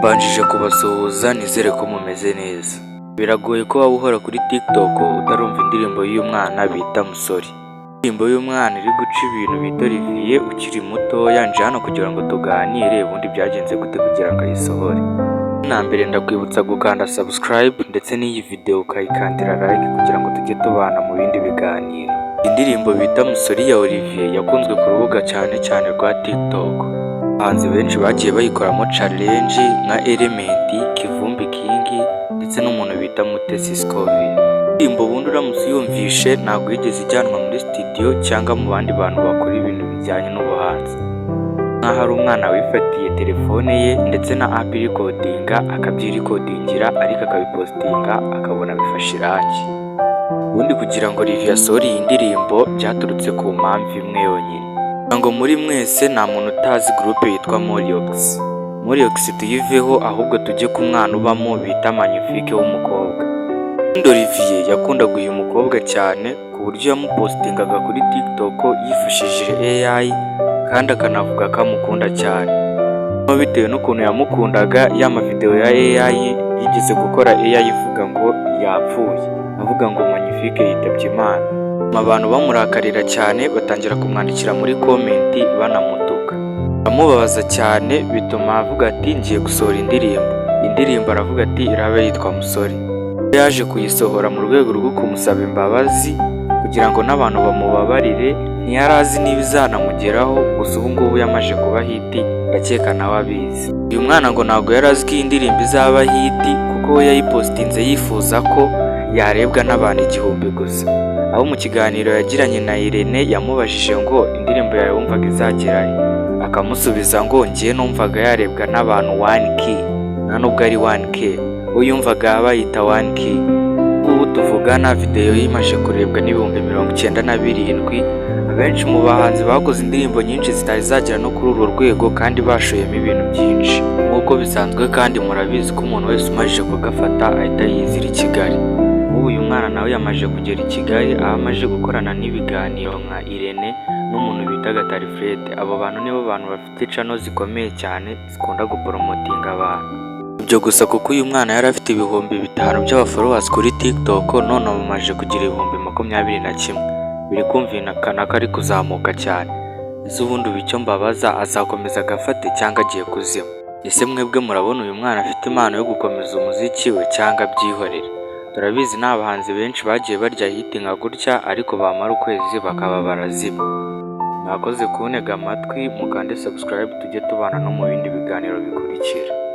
Mbanjije kubasuhuza, nizere ko mumeze neza. Biragoye ko waba uhora kuri TikTok utarumva indirimbo y'uyu mwana bita Musore. Indirimbo y'umwana iri guca ibintu bita Olivier ukiri mutoya. Nje hano kugira ngo tuganire, ubundi byagenze gute kugira ngo ayisohore? Na mbere ndakwibutsa gukanda subscribe ndetse n'iyi video ukayikandira like kugira ngo tujye tubana mu bindi biganiro. Indirimbo bita Musore ya Olivier yakunzwe ku rubuga cyane cyane rwa TikTok. Abahanzi benshi bagiye bayikoramo challenge nka Element, Kivumbi King ndetse n'umuntu bita Mutesi Scovia. Indirimbo ubundi uramutse uyumvishe ntabwo yigeze ijyanwa muri studio cyangwa mu bandi bantu bakora ibintu bijyanye n'ubuhanzi. Nk'aho ari umwana wifatiye telefone ye ndetse na app irikodinga, akabyirikodingira ariko akabipositinga, akabona bifashe irangi. Ubundi kugira ngo Olivier asohore iyi ndirimbo byaturutse ku mpamvu imwe yonyine. Ngo muri mwese nta muntu utazi groupe yitwa Moriox. Moriox tuyiveho, ahubwo tujye ku mwana ubamo bita Magnifique w'umukobwa. Ubundi Olivier yakundaga uyu mukobwa cyane ku buryo yamupositingaga kuri TikTok yifashishije AI kandi akanavuga ko amukunda cyane. Bitewe n'ukuntu yamukundaga, ya mavideo ya AI yigeze gukora AI ivuga ngo yapfuye, avuga ngo Magnifique yitabye Imana. Abantu bamurakarira cyane, batangira kumwandikira muri comment banamutuka. Biramubabaza cyane, bituma avuga ati: "Ngiye gusohora indirimbo." Indirimbo aravuga ati iraba yitwa Musore. Yaje kuyisohora mu rwego rwo kumusaba imbabazi kugira ngo n'abantu bamubabarire, ntiyari azi niba izanamugeraho. Gusa ubu ngubu yamaze kuba hit, ndakeka nawe abizi. Uyu mwana ngo ntabwo yari azi ko iyi ndirimbo izaba hit, kuko we yayipositinze yifuza ko yarebwa n'abantu 1000 gusa. Aho mu kiganiro yagiranye na Irene yamubajije ngo: "Indirimbo yawe wumvaga izagerahe?" Akamusubiza ngo: "Ngiye numvaga yarebwa n'abantu 1K." Nta nubwo ari 1K, we yumvaga bayita 1K. Ubu tuvugana videwo ye imaze kurebwa n'97,000. Abenshi mu bahanzi bakoze indirimbo nyinshi zitari zagera no kuri urwo rwego kandi bashoyemo ibintu byinshi. Nk'uko bisanzwe kandi murabizi ko umuntu wese umajije kugafata ahita yizira i Kigali. Nk'ubu uyu mwana nawe yamaze kugera i Kigali, aho amaze gukorana n'ibiganiro nka Irene n'umuntu bita Gatari Fred. Abo bantu nibo bantu bafite channel zikomeye cyane zikunda guporomotinga abantu. Ibyo gusa kuko uyu mwana yari afite 5000 by'abafollowers kuri TikTok, none bamaze kugira 21,000. Biri kumvikana ko ari kuzamuka cyane. Ese ubundi ubu icyo mbabaza, azakomeza agafate cyangwa agiye kuzima? Ese mwebwe murabona uyu mwana afite impano yo gukomeza umuziki we cyangwa abyihorere? Turabizi ni abahanzi benshi bagiye barya hit nka gutya, ariko bamara ukwezi bakaba barazima. Mwakoze kuntega amatwi, mukande subscribe tujye tubana no mu bindi biganiro bikurikira.